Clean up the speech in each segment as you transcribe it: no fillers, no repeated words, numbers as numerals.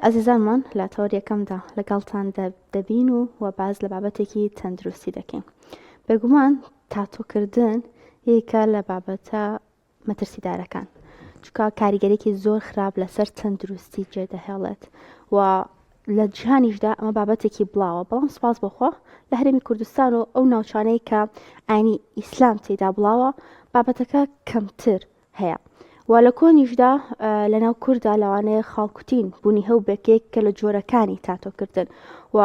ئازیزانمان لە تەوەر یەکەمدا لەگەڵتان دەبین و و باس لە بابەتێکی تەندروستی دەکەین. بێگومان تاتۆکردن یەکە لە بابەتە مەترسیدارەکان چونکە کاریگەرێکی زۆر خراپ لەسەر تەندروستی جێدەهێڵێت و لە جیهانیشدا ئەمە بابەتێکی بڵاوە بەڵام سپاس بۆخوا لە هەرێمی کوردستان و ئەو ناوچانەی کە ئاینی ئیسلام تێدا بڵاوە بابەتەکە کەمتر هەیە و لە کۆنیشدا لەناو کووردا لەوانەیە خاڵکوتین بوونی هەو بێکێک کە لە جۆرەکانی تاتۆکردن و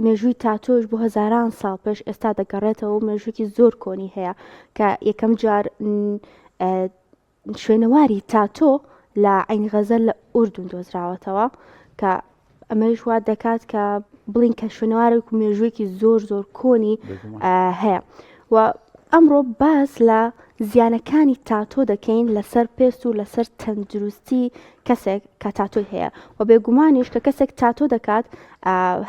مێژووی تاتۆش بۆ هەزاران ساڵ پێش ئێستا دەگەڕێتەوە و مێژووکی زۆر کۆنی هەیە کە یەکەم جار شوێنەواری تاتۆ لە عین غەزە لە ئوردون دۆزراوەتەوە کە ئەمەش وا دەکات کە بڵین کە شوێنەوارێک و مێژوویەکی زۆر زۆر کۆنی هەیە و ئەمڕۆ باس لە زیانەکانی تاتۆ دەکەین لەسەر پێست و لەسەر تەندروستی کەسێک کە تاتۆی هەیە و بێگومانیش کە کەسێک تاتۆ دەکات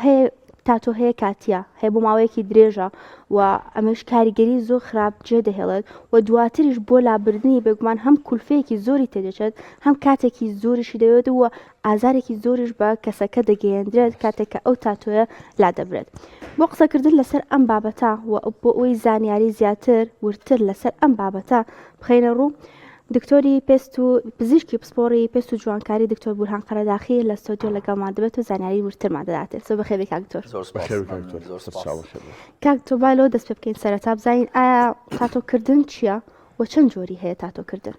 هەیە تاتۆ هەیە کاتیە هەیە بۆ ماوەیەکی درێژە و ئەمەش کاریگەری زۆر خراپ جێ دەهێڵێت و دواتریش بۆ لابردنی بێگومان هەم کولفەیەکی زۆری تێدەچێت هەم کاتێکی زۆریشی دەوێت و ئازارێکی زۆریش بە کەسەکە دەگەیەندرێت کاتێک کە ئەو تاتۆیە لادەبرێت. بۆ قسەکردن لەسەر ئەم بابەتە و بۆ ئەوەی زانیاری زیاتر وردتر لەسەر ئەم بابەتە بخەینە ڕوو، دکتۆری پێست و پزیشکی پسپۆڕی پێست و جوانکاری دکتۆر بورهان قەرەداخی لە ستۆدیۆ لەگەڵمان دەبێت و زانیاری وردترمان دەداتێ. زۆر بەخێربێی کاک دکتۆر. زۆر سپاس. بەخێربێی کاک دکتۆر. زۆر سپاس. سەرچاو بەخێر بێی. کاک دکتۆر با لەوە دەست پێ بکەین سەرەتا بزانین ئایا تاتۆکردن چییە و چەند جۆری هەیە تاتۆکردن؟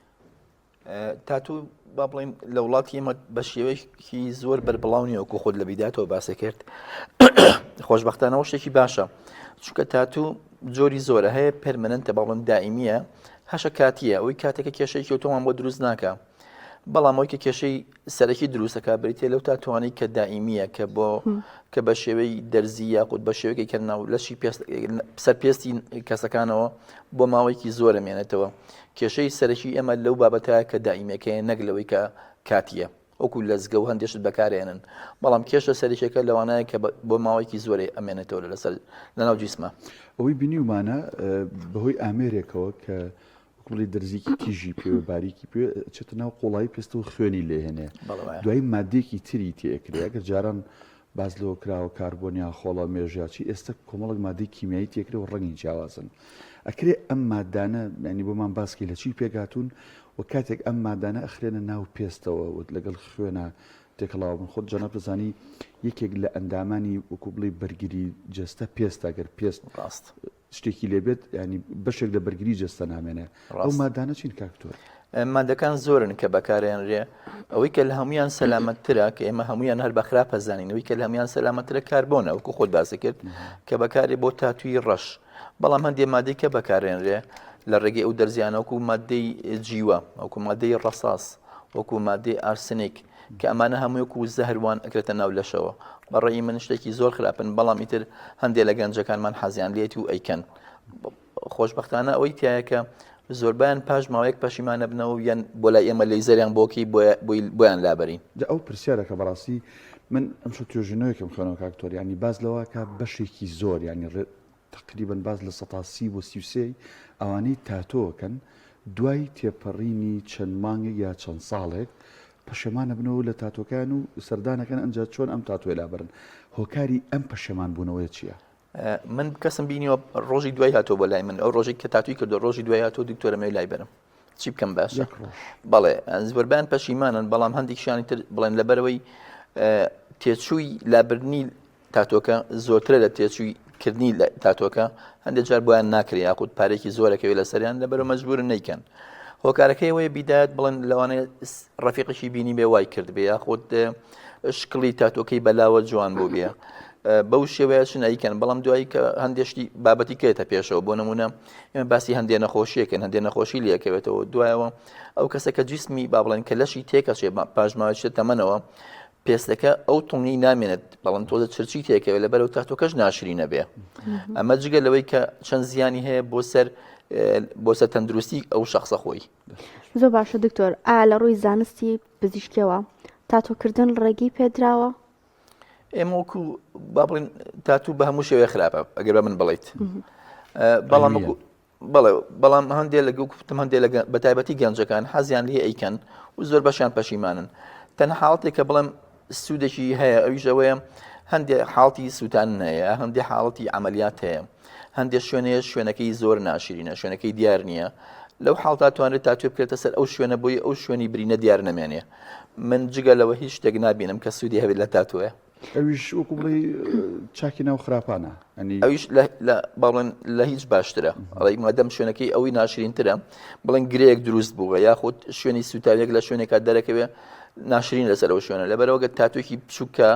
تاتوو با بڵێین لە وڵاتی ئێمە بە شێوەیەکی زۆر بەربڵاو نییە وەکو خۆت لە بیداتەوە باسی کرد خۆشببختانەوە شتێکی باشە چونکە تاتوو جۆری زۆرە هەیە permanent ە بەڵم دائیمیە هەشە کاتیە ئەوی کاتێکە کێشەیەکی تۆمان بۆ دروست ناکە بەڵام ئەوی کە کێشەی سەرەکی دروستەکە بریتە لەو تاتوانەی کە دائیمیە کە بۆ کە بە شێوەی دەرزی یاخود بە شێوەیەکی کە ناو لەشی سەر پێستی کەسەکانەوە بۆ ماوەیەکی زۆرە مێنێتەوە کێشەی سەرەکی ئێمە لەو بابەتە کە دائیمەکەیە نەک لەوەی کە کاتیە وەکو لەزگە و هەندێشت بەکارێنن بەڵام کێشە سەرەکیەکە لەوانایە کە بۆ ماوەیەکی زۆرێ ئەمێنێتەوە لەسەر لەناو جیسمە. ئەوەی بینیومانە بەهۆی ئامێرێکەوە کە وەکو بڵێی دەرزیکی تیژی پێوە باریکی پێ چێتە ناو قوڵایی پێستەوە خوێنی لێهێنێ دوای مادەیەکی تری تێکرێ ئەگەر جاران باس لەوە کراوە کاربۆن یا خۆڵە مێژ یا چی ئێستا کۆمەڵک مادەی کیمیایی تێکرێ و ڕەنگی جیاوازن ئەکرێ ئەم مادانە ینی بۆمان باسکی لە چی پێکهاتوون و کاتێک ئەم مادانە ئەخرێنە ناو پێستەوە و لەگەڵ خوێنە تێکەڵاو بن خۆت جەناب دەزانی یەکێک لە ئەندامانی وەکو بڵێ بەرگری جەستە پێستە گەر پێست ڕاست شتێکی لێبێت ینی بەشێک لە بەرگری جەستە نامێنێ ئەو مادانە چین کاکتۆر؟ مادەکان زۆرن کە بەکارێنرێ ئەوەی کە لە هەمویان سەلامەتترە کە ئێمە هەمویان هەر بە خراپە زانینەوەی کە لە هەمویان سەلامەترە کاربۆنە وەکو خۆت باسی کرد کە بەکارێ بۆ تاتوی ڕەش بەڵام هەندێ مادەی کە بەکارێنرێ لە ڕێگەی ئەو دەرزیانە وەکو مادەی جیوە وەکو مادەی ڕەساس وەکو مادەی ئارسنیک کە ئەمانە هەمووی وەکو زەهروان ئەکرێتە ناو لەشەوە بەڕێی من شتێکی زۆر خراپن بەڵام ئیتر هەندێک لە گەنجەکانمان حەزیان لێتی و ئەیکەن خۆشببختانە ئەوەی تایە کە زۆربیان پاش ماوەیەک پەشیمان نەبنەوە یان بۆ لای ئێمە لەیزەریان بۆکی بۆیان لابەرین جا ئەو پرسیارەکە بەڕاستی من ئەمشەو توێژینەوەیەکم خوێنەوە کاک تۆر یانی باس لەوە کە بەشێکی زۆر یانی تقریبا باس لە سەتا سی بۆ 33 ئەوانەی تاتۆکەن دوای تێپەڕینی چەند مانگێک یا چەند ساڵێک پەشێمانە بنەوە لە تاتۆکان و سەردانەکەن ئەنجا چۆن ئەم تاتۆی لابرن هۆکاری ئەم پەشێمان بوونەوەی چییە؟ من کەسم بینیوە ڕۆژی دوای هاتۆ بۆ لای من ئەو ڕۆژێک کە تاتوی کردو ڕۆژی دوای هاتۆ دکتۆرە مێ لای بەرم چی بکەم باشە بەڵێ زۆربیان پەشیمانن بەڵام هەندێکشانی تر بڵێن لەبەرەوەی تێچووی لابردنی تاتۆکە زۆرترە لە تێچووی کردنی لە تاتۆکە هەندێک جار بۆیان ناکرێ یاخود پارێکی زۆرەکەوێت لەسەریان لەبەرە مەجبورن نیکەن هۆکارەکەی ئەوەیە بیدایەت بڵێن لەوانەیە ڕەفیقێکی بینی بێ وای کرد بێ یاخود شکڵی تاتۆکەی بەلاوە جوان بوو بێ بەو شێوەیە چن ئەیکەن بەڵام دوایی کە هەندێشتی بابەتی کێتە پێشەوە بۆ نمونە ئێمە باسی هەندێ نەخۆشیەکەن هەندێ نەخۆشی لەکەوێتەوە دوایەوە ئەو کەسە کە جیسمی با بڵێن کە لەشی تێکەچێ پاشماوەی تەمەنەوە پێستەکە ئەو تونی نامێنێت بەڵام تۆزە چرچی تێکەوێت لەبەرەوە تاتۆکەش ناشری نەبێ ئەمە جگە لەوەی کە چەند زیانی هەیە بۆ سەر بۆ سەر تەندروستی ئەو شخصە خۆی زۆر باشە دکتۆر ئا لە ڕووی زانستی پزیشکیەوە تاتۆکردن ڕێگەی پێدراوە؟ ئێمە وەکو با بڵین تاتوو بە هەموو شێوەیە خراپە ئەگەر بە من بڵیت بەڵام بەڵێ بەڵام هەندێک لە گوتم هەندێک لە بە تایبەتی گەنجەکان حەزیان لێ ئەیکەن و زۆر بەشیان پەشیمانن تەنها حاڵەتێک کە بڵێم. سوودێکی هەیە ئەویش ئەوەیە هەندێک حاڵتی سووتان هەیە هەندێک حاڵەتی عملیات هەیە هەندێک شوێنەیە شوێنەکەی زۆر ناشرینە شوێنەکەی دیار نییە لەو حاڵتا توانێت تاتوێ بکرێتە سەر ئەو شوێنە بۆی ئەو شوێنی برینە دیار نەمێنێ من جگە لەوە هیچ شتێک نابینم کە سوودی هەبێت لە تاتوێ ئەویش وەکو بڵێ چاکی ناو خراپانە ئەویش لە باڵێن لە هیچ باشترە ئەڵی مادەم شوێنەکەی ئەوی ناشرینترە بڵێن گرەیەک دروست بووە یاخود شوێنی سووتاوێک لە شوێنێکا دەرەکەوێ ناشرین لەسەر ئەو شوێنە لەبەرەوەگە تاتوێکی بچووکە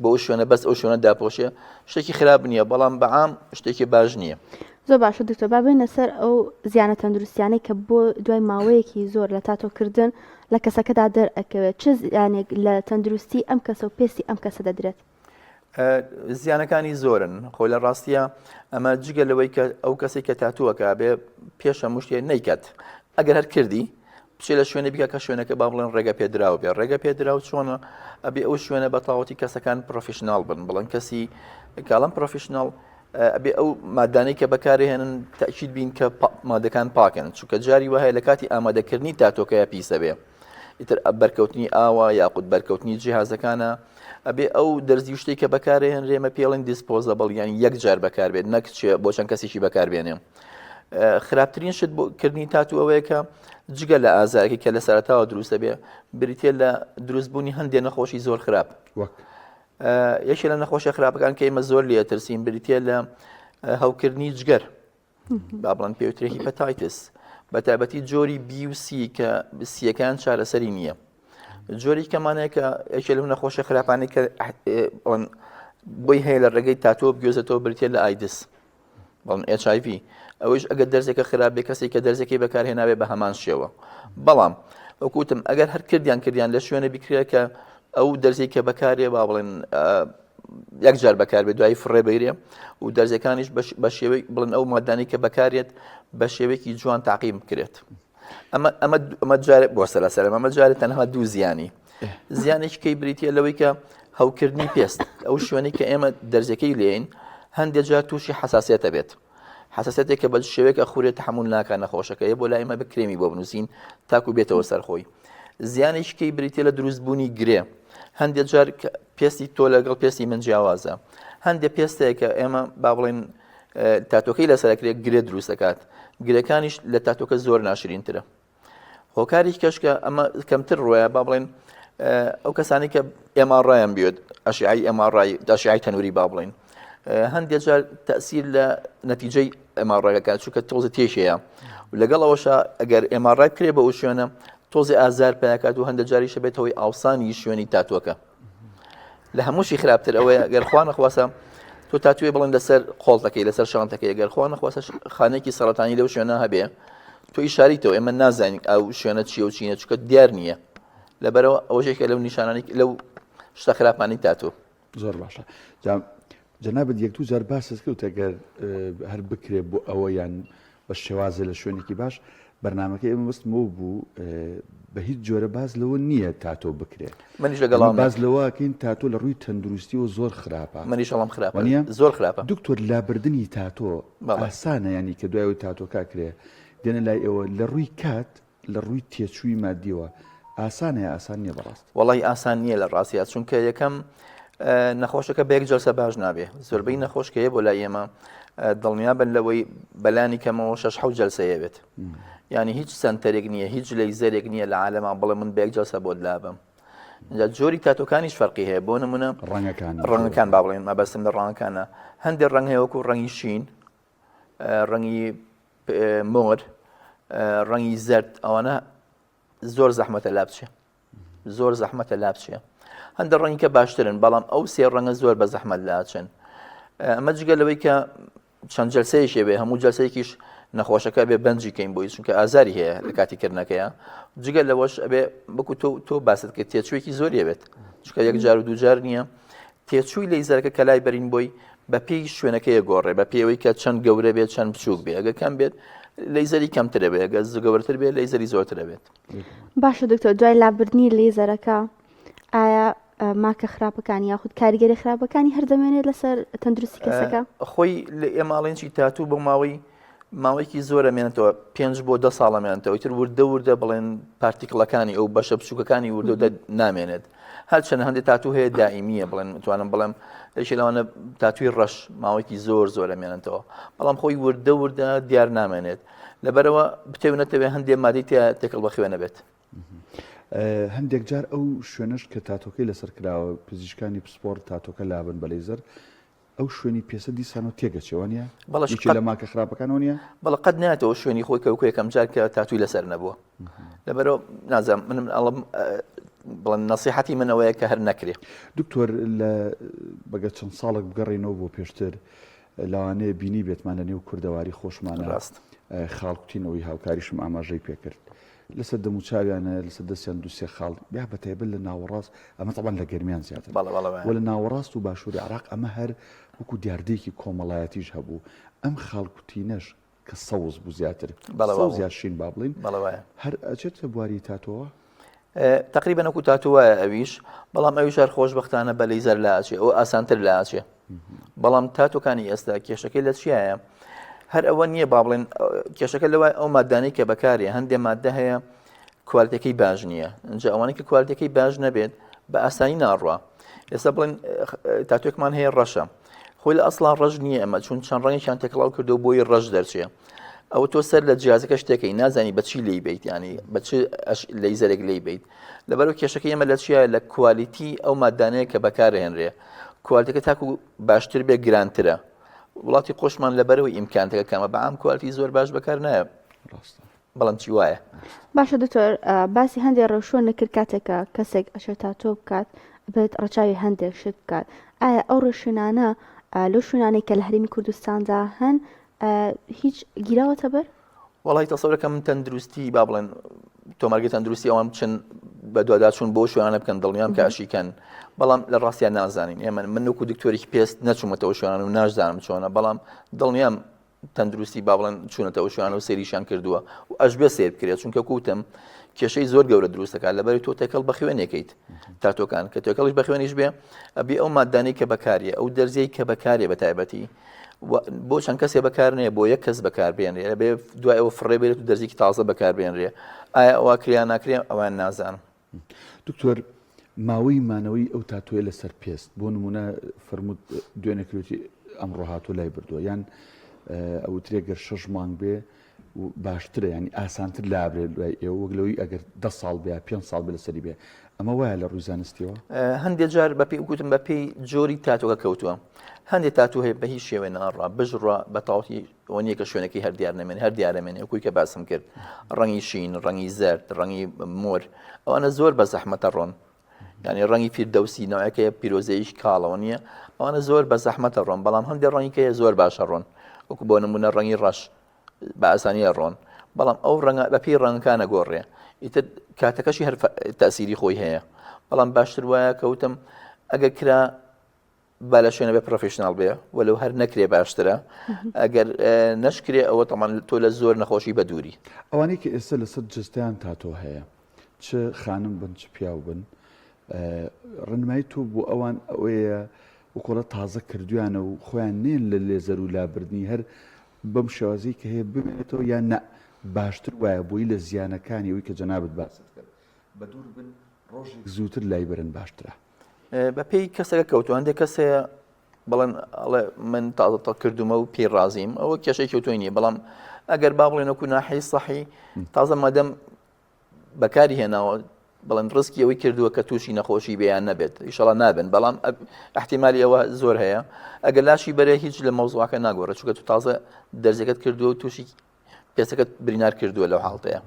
بۆ ئەو شوێنە بەس ئەو شوێنە داپۆشێ شتێکی خراپ نییە بەڵام بەعام شتێکی باش نییە. زۆر باشە دکتۆر با بێینە سەر ئەو زیانە تەندروستیانەی کە بۆ دوای ماوەیەکی زۆر لە تاتۆکردن لە کەسەکەدا دەرئەکەوێت چ زیانێک لە تەندروستی ئەم کەسە و پێستی ئەم کەسە دەدرێت؟ زیانەکانی زۆرن خۆی لە ڕاستیە ئەمە جگە لەوەی کە ئەو کەسێک کە تاتووەکە بێ پێش هەموو شتێ نیکات ئەگەر هەر کردی بچێ لە شوێنێ بکە کە شوێنەکە با بڵێن ڕێگە پێدراو بێ ڕێگە پێدراو چۆنە ئەبێ ئەو شوێنە بە تەواوەتی کەسەکان professional بن بڵێن کەسی کاڵم professional ئەبێ ئەو مادانەی کە بەکارهێنن تاکیید بین کە مادەکان پاکن چونکە جاری وهەیە لە کاتی ئامادەکردنی تاتۆکەیە پیسە بێ ئیتر بەرکەوتنی ئاوە یاخود بەرکەوتنی جیهازەکانە ئەبێ ئەو دەرزی شتێک کە بەکارهێنرێ مە پێڵێن disposable یان یەک جار بەکاربێت نەک چێ بۆ چەند کەسێکی بەکاربێنێ خراپترین شت بۆ کردنی تاتو ئەوەیە کە جگە لە ئازارێکی کە لە سەرەتاوە دروستە بێ بریتە لە دروستبوونی هەندێک نەخۆشی زۆر خراپ وەک یەکێ لە نەخۆشە خراپەکان کە ئێمە زۆر لێ ترسین بریتە لە هەوکردنی جگەر با بڵێن پێوترێ hepatitis بە تایبەتی جۆری بی و سی کە سیەکان چارەسەری نییە جۆری کەمانەیە کە یەکێ لەو نەخۆشە خراپانەی کە بۆی هەیە لە ڕێگەی تاتۆ بگوێزێتەوە بریتە لە ئایدس بەڵام HIV ئەوەیش ئەگەر دەرزێکە خراپ بێ کەسێک کە دەرزەکەی بەکارهێناوێ بە هەمان شێوە بەڵام وەکوتم ئەگەر هەر کردیان کردیان لە شوێنە بکرێت کە ئەو دەرزێک کە بەکارێ با بڵێن یەک جار بەکاربێ دوایی فڕێ بگرێ و دەرزەکانیش بە شێوەی بڵێن ئەو مادانی کە بەکارێت بە شێوەیەکی جوان تاقیم بکرێت ئەمە ئەمە ئەمە جارێک بۆ سەر سەر ئەمە جارێت تەنها دوو زیانی زیانێکی کەی بریتە لەوەی کە هەوکردنی پێست ئەو شوێنی کە ئێمە دەرزەکەی لێین هەندێک جار تووشی حساسیەتە بێت حساسیەتێک کە بە شێوەیەک ئەخورێت تحمل ناکە نەخۆشەکەی بۆ لای ئێمە بکرێمی بۆ بنووسین تاکو بێتەوە سەرخۆی زیانێکی کەی بریتە لە دروستبوونی گرێ هەندێک جار پێستی تۆ لەگەڵ پێستی من جیاوازە هەندێک پێستەیە کە ئێمە با بڵێن تاتۆکەی لەسەرکرێت گرێ دروست دەکات گرەکانیش لە تاتۆکە زۆر ناشرینترە هۆکاری کەش کە ئەمە کەمتر ڕۆیە با بڵێن ئەو کەسانی کە ئێماڕایان بێت ئەشعی ئەماڕای داشعی تەنووری با بڵین هەندێک جار تەسیر لە نەتیجەی ئەماڕەکە چونکە تۆزە تێشەیە و لەگەڵ ئەوەشە ئەگەر ئێماڕای بکرێ بە ئەو شوێنە تۆزی ئازار پیاکات و هەندە جاریشە بێتەوەی ئاوسانی شوێنی تاتوەکە لە هەمووشی خراپتر ئەوەیە گەر خوا نەخواسە تۆ تاتوێ بڵێن لەسەر قۆڵتەکەی لەسەر شانتەکەی گەر خوا نەخواسە خانێکی سەرەتانی لەو شوێنە هەبێ تۆ ئیشاریتەوە ئێمە نازانین ئەو شوێنە چیە و چینە چکە دیار نییە لەبەرەوە ئەوەشێکە لەو نیشانانی لەو شتە خراپانی تاتۆ زۆر باشە جەنابت یەک دوو جار باست کرد ئەگەر هەر بکرێ بۆ ئەوە یان بە شێوازێ لە شوێنێکی باش بەرنمەکەی ئێمە مەبەستم ئەوە بوو بە هیچ جۆرە باس لەوە نییە تاتۆ بکرێ منیش لەگەڵام باس لەوەکەین تاتۆ لە ڕووی تەندروستیەوە زۆر خراپە منیش ئەڵم خراپە نییە زۆر خراپە دکتۆر لابردنی تاتۆ ئاسانە ینی کە دوای تاتۆکە کرێ دێنە لای ئێوە لە ڕووی کات لە ڕووی تێچووی مادیەوە ئاسانە یا ئاسان نییە بەڕاست؟ وەڵی ئاسان نییە لە ڕاستیا چونکە یەکەم نەخۆشەکە بە یەک جەلسە باش نابێ زۆربەی نەخۆشکەیە بۆ لای ئێمە دڵنیا بن لەوەی بەلانی کەمەوە شەش حەوت جەلسەیە بێت یعنی هیچ سەنتەرێک نییە هیچ لەیزەرێک نییە لە عالەما بڵێ من بە یەک جەلسە بۆت لابم جا جۆری تاتۆکانیش فەرقی هەیە بۆ نمونە ڕەنگەکان ڕەنگەکان با بڵێن مەبەستم لە ڕەنگەکانە هەندێک ڕەنگ هەیە وەکو ڕەنگی شین ڕەنگی مۆر ڕەنگی زەرد ئەوانە زۆر زەحمەتە لابچێ زۆر زەحمەتە لابچێ هەندە ڕەنگی کە باشترن بەڵام ئەو سێ ڕەنگە زۆر بە زەحمەت لاچن ئەمە جگە لەوەی کە چەند جلسەیەکی بێ هەموو جلسەیەکیش نەخۆشەکە بێ بەنجی کەین بۆی چونکە ئازاری هەیە لە کاتی کردنەکەیە جگە لەوەش ئەبێ بکو تۆ تۆ باست کرد تێچوویەکی زۆری بێت چونکە یەک جار و دوو جار نییە تێچووی لەیزەرەکە کە لای بەرین بۆی بە پێی شوێنەکەی ئەگۆڕێ بە پێی ئەوەی کە چەند گەورە بێت چەند بچووک بێ ئەگەر کەم بێت لەیزەری کەمترە بێت ئەگەر گەورەتر بێت لەیزەری زۆرترە بێت. باشە دکتۆر دوای لابردنی لەیزەرەکە ئایا ماکە خراپەکانی یاخود کاریگەری خراپەکانی هەر دەمێنێت لەسەر تەندروستی کەسەکە؟ خۆی لە ئێماڵێن چی تاتوو بۆ ماوەی ماوەیەکی زۆرە مێنێتەوە پێنج بۆ دە ساڵە مێنێتەوە ئیتر وردە وردە بڵێن particle ەکانی ئەو بەشە بچووکەکانی وردە نامێنێت. هەرچەند هەندێک تاتو هەیە دائیمیە بڵێن توانم بڵێم یەکێ لەوانە تاتوی ڕەش ماوەیەکی زۆر زۆر ئەمێنێتەوە بەڵام خۆی وردە وردە دیار نامێنێت لەبەرەوە بتەوێ نەتەوێ هەندێک مادەی تێکەڵ بە خوێنە بێت. هەندێک جار ئەو شوێنەش کە تاتۆکەی لەسەر کراوە پزیشکانی پسپۆڕ تاتۆکە لابن بە لەیزەر ئەو شوێنی پێستە دیسانەوە تێگەچێ وانە بەڵێ یەکێ لە ماکە خراپەکانەوە نییە؟ بەڵێ قەت نایەتەوە شوێنی خۆی کە وەکو یەکەم جار کە تاتوی لەسەر نەبووە لەبەرەوە نازانم منم ئەڵم بڵێن نەسیحەتی من ئەوەیە کە هەر نەکرێ. دکتۆر لە بەگە چەند ساڵێک بگەڕێینەوە بۆ پێشتر لەوانەیە بینی بێتمان لە نێو کوردەواری خۆشمانە ڕاست خاڵکوتینەوەی هاوکاریشم ئاماژەی پێکرد لەسەر دەموچاویانە لەسەر دەستیان دوسێ خاڵ یا بە تایبەت لە ناوەڕاست ئەمە تەبان لە گەرمیان زیاتر بەڵێ بەڵێ وایە. و لە ناوەڕاست و باشووری عێراق ئەمە هەر وەکو دیاردەیەکی کۆمەڵایەتیش هەبوو ئەم خاڵکوتینەش کە سەوز بوو زیاتر بەڵێ سەوز وابوو. یا شین با بڵێین بەڵێ وایە. هەر ئەچێتە بواری تاتۆوە؟ تەقریبەن وەکو تاتۆ وایە ئەویش بەڵام ئەویش هەر خۆشبەختانە بە لەیزەر لاچێ ئەو ئاسانتر لاچێ بەڵام تاتۆکانی ئێستا کێشەکەی لە چیایە هەر ئەوە نییە با بڵێن کێشەکە لەوای ئەو مادانەی کە بەکارێ هەندێ مادە هەیە کوالتەکەی باش نییە ئەجا ئەوانەی کە کوالتەکەی باش نەبێت بە ئاسانی ناڕوا ئێستا بڵێن تاتۆکمان هەیە ڕەشە خۆی لە ئەسڵان ڕەش نییە ئەمە چون چەند ڕەنگێکیان تێکەڵاو کردو بۆی ڕەش دەرچێ ئەوە تۆ سەر لە جیازەکە شتێکەی نازانی بەچی لی بیت ینی بە چ لەیزەرێک لی بیت لەبەرو کێشەکە ئێمە لە چیە لە quality ئەو مادانەیە کە بەکارهێنرێ quality ەکە تاکو باشتر بێ گرانترە وڵاتی خۆشمان لەبەرەوەی ئیمکانتەکە کەمە بەعام quality زۆر باش بەکار نایە ڕاستە بەڵام چی وایە؟ باشە دکتۆر باسی هەندێک ڕێوشوێن نەکرد کاتێک کە کەسێک ئەچێت تاتۆ بکات ئەبێت ڕەچاوی هەندێک شت بکات ئایا ئەو ڕێوشوێنانە لەو شوێنانەی کە لە هەرێمی کوردستاندا هەن هیچ گیراوەتە بەر؟ وەڵی تەسەورەکەم من تەندروستی با بڵێن تۆمارگە تەندروستی ئەوان بچن بە دواداچوون بۆ شوێنانە بکەن دڵنیام کە ئەشیکەن بەڵام لە ڕاستیان نازانین ئێمە من وەکو دکتۆرێکی پێست نەچوومەتەوە شوێنان و ناشزانم چۆنە بەڵام دڵنیام تەندروستی با بڵێن چوونەتە ئەو شوێنانە و سەیریشیان کردووە و ئەشبێ سەیر بکرێت چونکە کوتم کێشەی زۆر گەورە دروست دەکات لەبەری تۆ تێکەڵ بە خوێنێکیت تاتۆکان کە تێکەڵیش بە خوێنیش بێ ئەبێ ئەو مادانەی کە بەکاریە ئەو دەرزیەی کە بەکارێ بە تایبەتی بۆ چەند کەسێ بەکار نێ بۆ یەک کەس بەکار بێنرێ ئەبێ دوای ئەوە فڕێ بێت و دەرزیکی تازە بەکار بێنرێ ئایا ئەوە کریا ناکرێ ئەوان نازانم. دکتۆر ماوەی مانەوەی ئەو تاتۆیە لەسەر پێست بۆ نمونە فەرمووت دوێنێ کردوێتی ئەمڕۆ هاتوو لای بردووە یان ئەوترێ گەر شەش مانگ بێ باشترە ینی ئاسانتر لابرێت دوای ئێوە وەک لەوەی ئەگەر دە ساڵ بێ پێ ساڵ بێ لەسەری بێ ئەمە وایە لە ڕووی زانستیەوە هەندێک جار بەپی گوتم بەپی جۆری تاتۆکە کەوتووە هەندێک تاتو هەیە بە هیچ شێوێ ناڕا بژڕە بە تاوتی ئەوە نییە کە شوێنەکەی هەر دیار نەمێنێ هەر دیارەمێنێ وەکوی کە باسم کرد ڕەنگی شین ڕەنگی زەرد ڕەنگی مۆر ئەوانە زۆر بە زەحمەتە ڕۆن یعنی ڕەنگی فیردەوسی ناوەکەی پیرۆزەیش کاڵەوە نییە ئەوانە زۆر بە زەحمەتە ڕۆن بەڵام هەندێک ڕەنگی کە زۆر باشە ڕۆن وەکو بۆ نمونە ڕەنگی ڕەش بە ئاسانیە ڕۆن بەڵام ئەو ڕەنگە بە پێی ڕەنگەکانە گۆڕێ ئیتر کاتەکەشی هەر تاسیری خۆی هەیە بەڵام باشتر وایە کەوتم ئەگەر کرا با لە شوێنە بێ professional بێ وەلو هەر نەکرێ باشترە ئەگەر نەشکرێ ئەوە تەمان تۆ لە زۆر نەخۆشی بە دووری. ئەوانەی کە ئێستا لەسەر جەستەیان تاتۆ هەیە چ خانم بن چ پیاو بن ڕێنمایی تۆ بۆ ئەوان ئەوەیە وکۆڵە تازە کردویانە و خۆیان نێن لە لێزەر و لابردنی هەر بەم شێوازی کە هەیە بمێنێتەوە یان نا باشتر وایە بۆی لە زیانەکانی ئەوی کە جەنابت باست کرد بەدوور بن ڕۆژێک زووتر لای بەرن باشترە. بەپێی کەسەکە کەوتو هەندێک کەس هەیە بەڵێن ئەڵێ من تازە تەک کردومە و پێی ڕازیم ئەوە کێشەی کەوتۆی نییە بەڵام ئەگەر با بڵێن وەکو ناحی سەحی تازە مادەم بەکاری هێناوە بەڵێن ڕسکی ئەوەی کردووە کە تووشی نەخۆشی بێیان نەبێت ئیشەڵا نابن بەڵام احتیممالی ئەوە زۆر هەیە ئەگەر لاشی بەرێ هیچ لە مەوزوعەکە ناگۆڕێت چونکە تو تازە دەرزەکەت کردووە و تووشی پێستەکەت برینار کردووە لەو حاڵتەیە.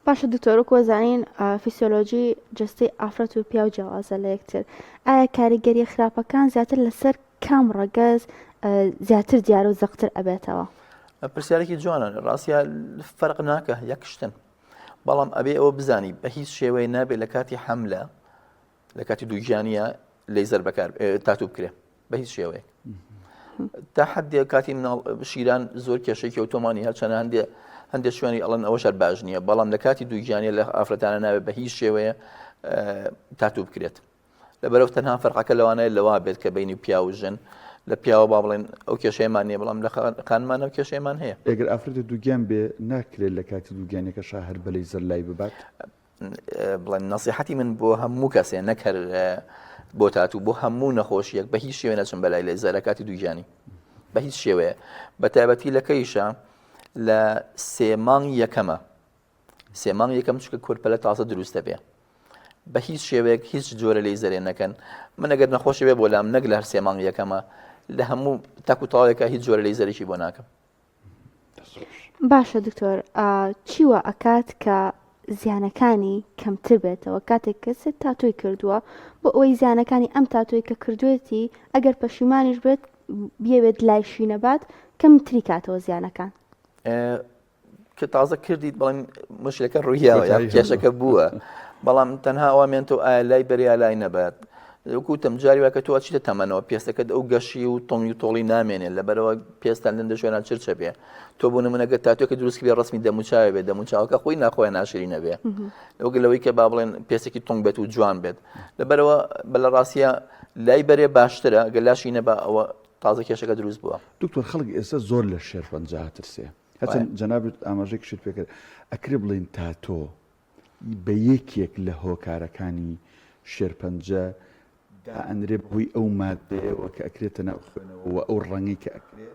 باشە دکتۆر وەکو ئەزانین فیسیۆلۆجی جەستەی ئافرەت و پیاو جیاوازە لە یەکتر ئایا کاریگەریە خراپەکان زیاتر لەسەر کام ڕەگەز زیاتر دیار و زەقتر ئەبێتەوە؟ پرسیارێکی جوانە ڕاستە فەرق ناکە یەک شتن بەڵام ئەبێ ئەوە بزانی بە هیچ شێوەیە نابێت لە کاتی حەملە لە کاتی دووگیانیە لەیزەر بەکار تاتو بکرێ بە هیچ شێوەیەک تا حدێ کاتی مناڵ شیران زۆر کێشێکی ئۆتۆمانی هەرچەنە هەندێ هەندێک شوێنی ئەڵەن ئەوە شەر باش نییە بەڵام لە کاتی دووگیانە لە ئافرەتانە ناوێت بە هیچ شێوەیە تاتو بکرێت لەبەرەوە تەنها فەرقەکە لەوانەیە لەوا بێت کە بینی پیا و ژن لە پیاوە با بڵێن ئەو کێشەیەمان نییە بەڵام لە خانمانە و کێشەیەمان هەیە. ئەگەر ئافرەتە دووگیان بێ ناکرێت لە کاتی دووگیانەکەشا هەر بە لەیزەر لای ببات؟ بڵێن نەسیحەتی من بۆ هەموو کەسێ نەک هەر بۆ تاتوو بۆ هەموو نەخۆشیەک بە هیچ شێوە نەچن بەلای لەیزەر لە کاتی دووگیانی بە هیچ شێوەیە بە تایبەتی لە کەیشە لە سێ مانگ یەکەمە سێ مانگ یەکەم چکە کورپەلە تازە دروست دەبێ بە هیچ شێوەیەک هیچ جۆرە لەیزەرێ نەکەن من ئەگەر نەخۆشی بێ بۆ لام نەک لە هەر سێ مانگ یەکەمە لە هەموو تاکو تاوێکە هیچ جۆرە لەیزەرێکی بۆ ناکەم. باشە دکتۆر چی وا ئەکات کە زیانەکانی کەمتر بێتەوە کاتێک کەسێک تاتۆی کردووە بۆ ئەوەی زیانەکانی ئەم تاتۆی کە کردوێتی ئەگەر پەشیمانیش بێت بیەوێت لایشی نەبات کەمتری کاتەوە زیانەکان؟ کە تازە کردیت بەڵێن مشکلەکە ڕوویاوە یا کێشەکە بووە بەڵام تەنها ئەوە مێنتەوە ئایا لای بەریا لای نەبات وەکوتم جاری وا کە تۆ ئەچیتە تەمەنەوە پێستەکەت ئەو گەشی و تۆنگی و تۆڵی نامێنێت لەبەرەوە پێستان لەندە شوێنان چرچە بێ تۆ بۆ نمونەگە تاتۆکە دروست بێ ڕسمی دەموچاوێ بێ دەموچاوەکە خۆی ناخۆیان ناشرینە بێ وەک لەوەی کە با بڵێن پێستێکی تۆنگ بێت و جوان بێت لەبەرەوە بە لە ڕاستە لای بەرێ باشترە گە لاشی نەبا ئەوە تازە کێشەکە دروست بووە. دکتۆر خەڵک ئێستا زۆر لە شێرپەنجە ئەترسێ هەرچەند جەنابت ئاماژەیەکیشت پێ کرد ئەکرێ بڵێین تاتۆ بە یەکێک لە هۆکارەکانی شێرپەنجە دائەنرێ بەهۆی ئەو ماددەیەوە کە ئەکرێتە ناو خوێنەوە و ئەو ڕەنگەی کە ئەکرێ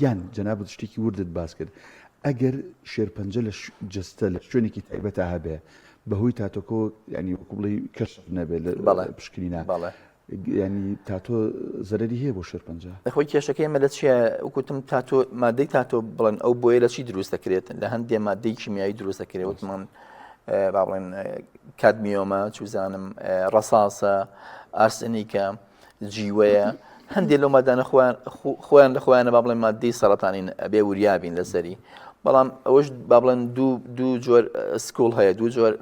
یان جەنابت شتێکی وردت باس کرد ئەگەر شێرپەنجە لە جەستە لە شوێنێکی تایبەتا هەبێ بەهۆی تاتۆکەوە یانی وەکو بڵێی کەشف نەبێ لە پشکنینا یانی تاتۆ زەرەری هەیە بۆ شێرپەنجە؟ خۆی کێشەکەی ئێمە لە چیە وکوتم تاتۆ مادەی تاتۆ بڵێن ئەو بۆیە لە چی دروست دەکرێت لە هەندێ مادەی کیمیایی دروست دەکرێت وتمان با بڵێن کادمیۆمە چوزانم ڕەساسە ئارسنیکە جیوەیە هەندێک لەو مادانە خۆیان خۆیان لە خۆیانە با بڵێن مادەی سەرەتانین ئەبێ وریابین لەسەری بەڵام ئەوەش با بڵێن دوو دوو جۆر school هەیە دوو جۆر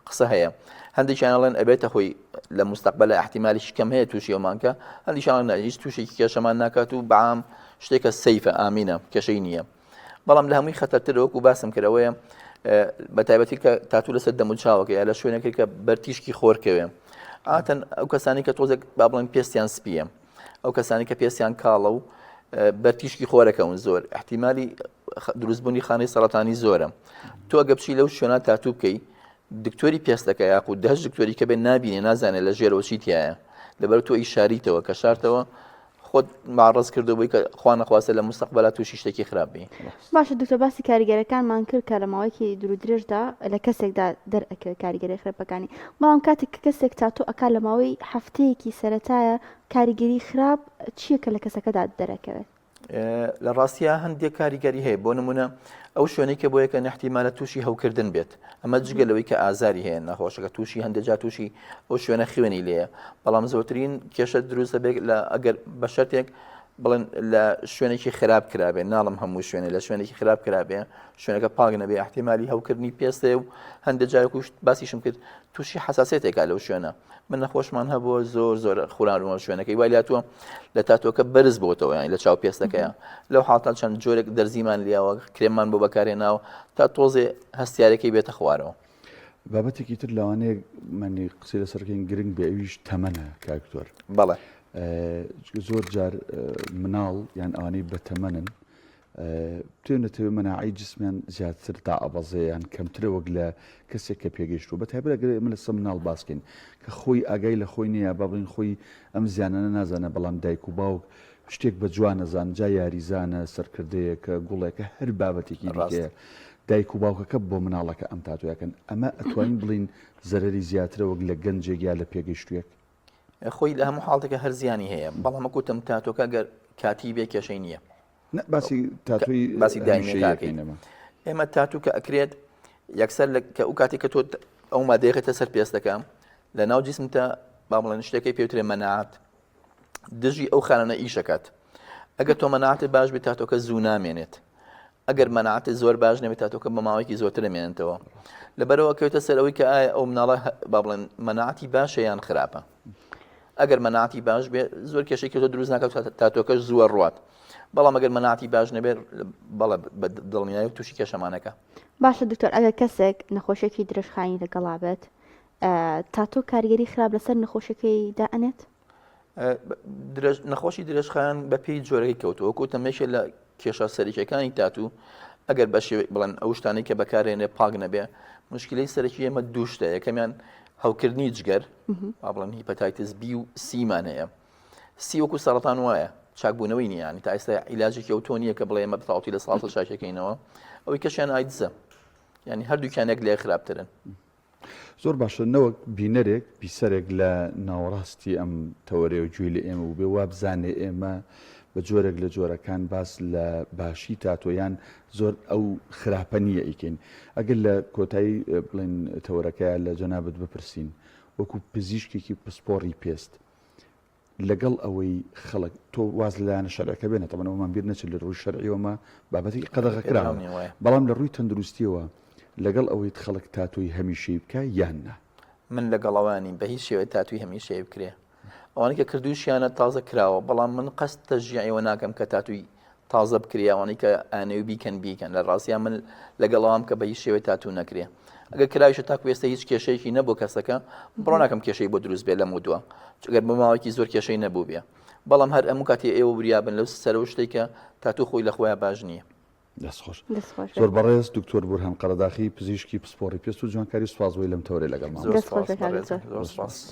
قسە هەیە هەندێکیان ئەڵێن ئەبێتە خۆی لە مستەقبەلە ئیحتیمالیشی کەم هەیە تووشی ئەومان کە هەندیشان ئەڵێن هیچ تووشێکی کێشەمان ناکات و بەعام شتێکە safe ە ئامینە کێشەی نییە بەڵام لە هەمووی خەتەرتر وەکو باسم کردەوەیە بە تایبەتی کە تاتوو لەسەر دەم و چاوەکە یا لە شوێنێکی کە بەرتیشکی خۆرکەوێ ئاتەن ئەو کەسانی کە تۆزێک با بڵێن پێستیان سپیە ئەو کەسانی کە پێستیان کاڵە و بەرتیشکی خۆرەکەون زۆر احتیممالی دروستبوونی خانەی سەرەتانی زۆرە تۆ ئەگە بچی لەو شوێنە تاتوو بکەی دکتۆری پێستەکە یاخود دەش دکتۆری کە بێ نابینێ نازانێت لە ژێرەوە چی تایە لەبەر تۆ ئیشاریتەوە کە شارتەوە خۆت معڕز کردو بووی کە خوا نەخواستە لە مستەقبلا تووشی شتێکی خراپ بی. باشە دکتۆر باسی کاریگەرەکانمان کرد کە لە ماوەیەکی دوور و درێژدا لە کەسێکدا دەرئەکەوێت کاریگەری خراپەکانی بەڵام کاتێک کە کەسێک تاتۆ ئەکات لە ماوەی هەفتەیەکی سەرەتایە کاریگەری خراپ چییە کە لە کەسەکەدا دەرەکەوێت؟ لە ڕاستیا هەندێک کاریگەری هەیە بۆ نمونە ئەو شوێنەی کە بۆ یەکە احتیمالە تووشی هەوکردن بێت ئەمە جگە لەوەی کە ئازاری هەیە نەخۆشەکە تووشی هەندێک جا تووشی ئەو شوێنە خوێنی لێیە بەڵام زۆرترین کێشە دروست دەبێت لە ئەگەر بە شەرتێک بڵێن لە شوێنێکی خراپ کرابێ ناڵم هەموو شوێنێ لە شوێنێکی خراپ کرابێ شوێنەکە پاک نەبێ احتیمالی هەوکردنی پێستێ و هەندێک جارکوشت باسیشم کرد تووشی حساسێتێکا لەو شوێنە من نەخۆشمان هەبووە زۆر زۆر خورانەوە شوێنەکەی وای لاتوە لە تاتۆکە بەرز بۆتەوە یانی لە چاو پێستەکەیە لەو حاڵتا چەند جۆرێک دەرزیمان لیاوە کرێمان بۆ بەکارهێناوە تا تۆزێ هەستیارەکەی بێتە خوارەوە. بابەتێکی تر لەوانەیە مەنی قسەی لەسەرکەین گرنگ بێ ئەویش تەمەنە کاک دکتۆر. بەڵێ. زۆر جار مناڵ یان ئەوانەی بەتەمەنن بتەوێ نەتەوێ مەناعەی جسمیان زیاتر دائەبەزێ یان کەمترە وەک لە کەسێک کە پێگەیشتووە بە تایبەت ئەگەر ئێمە لەسەر مناڵ باس کەین کە خۆی ئاگای لە خۆی نییە با بڵێین خۆی ئەم زیانانە نازانە بەڵام دایک و باوک شتێک بە جوان ئەزان جا یاریزانە سەرکردەیەکە گوڵێکە هەر بابەتێکی دیکەیە دایک و باوکەکە بۆ مناڵەکە ئەم تاتۆیەکەن ئەمە ئەتوانین بڵین زەرەری زیاترە وەک لە گەنجێک یا لە پێگەیشتوویەک خۆی لە هەموو حاڵتێکە هەر زیانی هەیە بەڵام وەکوتم تاتۆکە گەر کاتی بێ کێشەی نییە باسی تاتوی باسی دایمیەکەین ئێمە تاتوو کە ئەکرێت یەکسەر کە ئەو کاتێک کە تۆ ئەو مادەیەکەتە سەر پێستەکە لە ناو جسمتە با بڵێن شتێکی پێوترێ مەناعەت دژی ئەو خانانە ئیشەکات ئەگەر تۆ مەناعەتت باش بێت تاتۆکە زوو نامێنێت ئەگەر مەناعەتت زۆر باش نەبێت تاتۆکە بە ماوەیەکی زۆرتر دەمێنێتەوە لەبەرەوە کەوتە سەر ئەوەی کە ئایا ئەو مناڵە با بڵێن مەناعەتی باشە یان خراپە ئەگەر مەناعەتی باش بێ زۆر کێشەی کە دروست ناکات تاتۆکەش زووە ڕوات بەڵام ئەگەر مەناعەتی باش نەبێت بەڵێ بە دڵنیایی تووشی کێشەمانەکە باشە دکتۆر ئەگەر کەسێک نەخۆشیەکی درێژخایەنی لەگەڵا بێت تاتۆ کاریگەری خراپ لەسەر نەخۆشیەکەی دائەنێت؟ نەخۆشی درێژخایەن بە پێی جۆرەکەی کەوتووە وەکو تەمێکێ لە کێشە سەرەکیەکانی تاتوو. ئەگەر بە شێوەی بڵێن ئەو شتانەی کە بەکارێنێ پاک نەبێ مشکلەی سەرەکی ئێمە دوو شتە یەکەمیان هەوکردنی جگەر با بڵێن hepatitis B و C مان هەیە C وەکو سەرەتان وایە چاکبوونەوەی نییە ینی تا ئێستا عیلاجێکی ئەو تۆ نییە کە بڵێ ئێمە بەتەواوەتی لە ساڵ چاکەکەینەوە ئەوەی کەشیان ئایدزە ینی هەردووکیان یەک لێ خراپترن زۆر باشە نەوەک بینەرێک بیسەرێک لە ناوەڕاستی ئەم تەوەرەیە گوێی لە ئێمە بووبێ وابزانێ ئێمە بە جۆرێک لە جۆرەکان باس لە باشی تاتۆ یان زۆر ئەو خراپە نییە ئیکەین ئەگەر لە کۆتایی بڵێن تەوەرەکەیە لە جەنابت بپرسین وەکو پزیشکێکی پسپۆڕی پێست لەگەڵ ئەوەی خەڵک تۆ واز لە لایەنە شەرعەکە بێنە تەبەن ئەومان بیر نەچێت لە ڕووی شەرعیەوەمە بابەتێکی قەدەغەکراوە بەڵام لە ڕووی تەندروستیەوە لەگەڵ ئەوەی خەڵک تاتۆی هەمیشەی بکە یان نا؟ من لەگەڵ ئەوە نیم بە هیچ شێوەیە تاتوی هەمیشەی بکرێ ئەوانەی کە کردووشیانە تازە کراوە بەڵام من قەست تەشجیعی ئەوە ناکەم کە تاتوی تازە بکرێ ئەوانەی کە ئانەوی بیکەن بیکەن لە ڕاستیا من لەگەڵ ئەوام کە بە هیچ شێوەیە تاتوو نەکرێ ئەگەر کراویشە تاکو ئێستا هیچ کێشەیەکی نەبوو کەسەکە بڕۆ ناکەم کێشەی بۆ دروست بێ لەم دووە چگەر بە ماوەیەکی زۆر کێشەی نەبوو بێ بەڵام هەر ئەم کاتی ئێوە وریابن لەو سەرەوە شتێک کە تاتوو خۆی لە خۆیان باش نییە. دەست خۆش زۆر بەڕێز دکتۆر بورهان قەرەداخی پزیشکی پسپۆڕی پێست و جوانکاری سوپاس بۆی لەم تەوەرەی لەگەڵمان زۆر سپاس.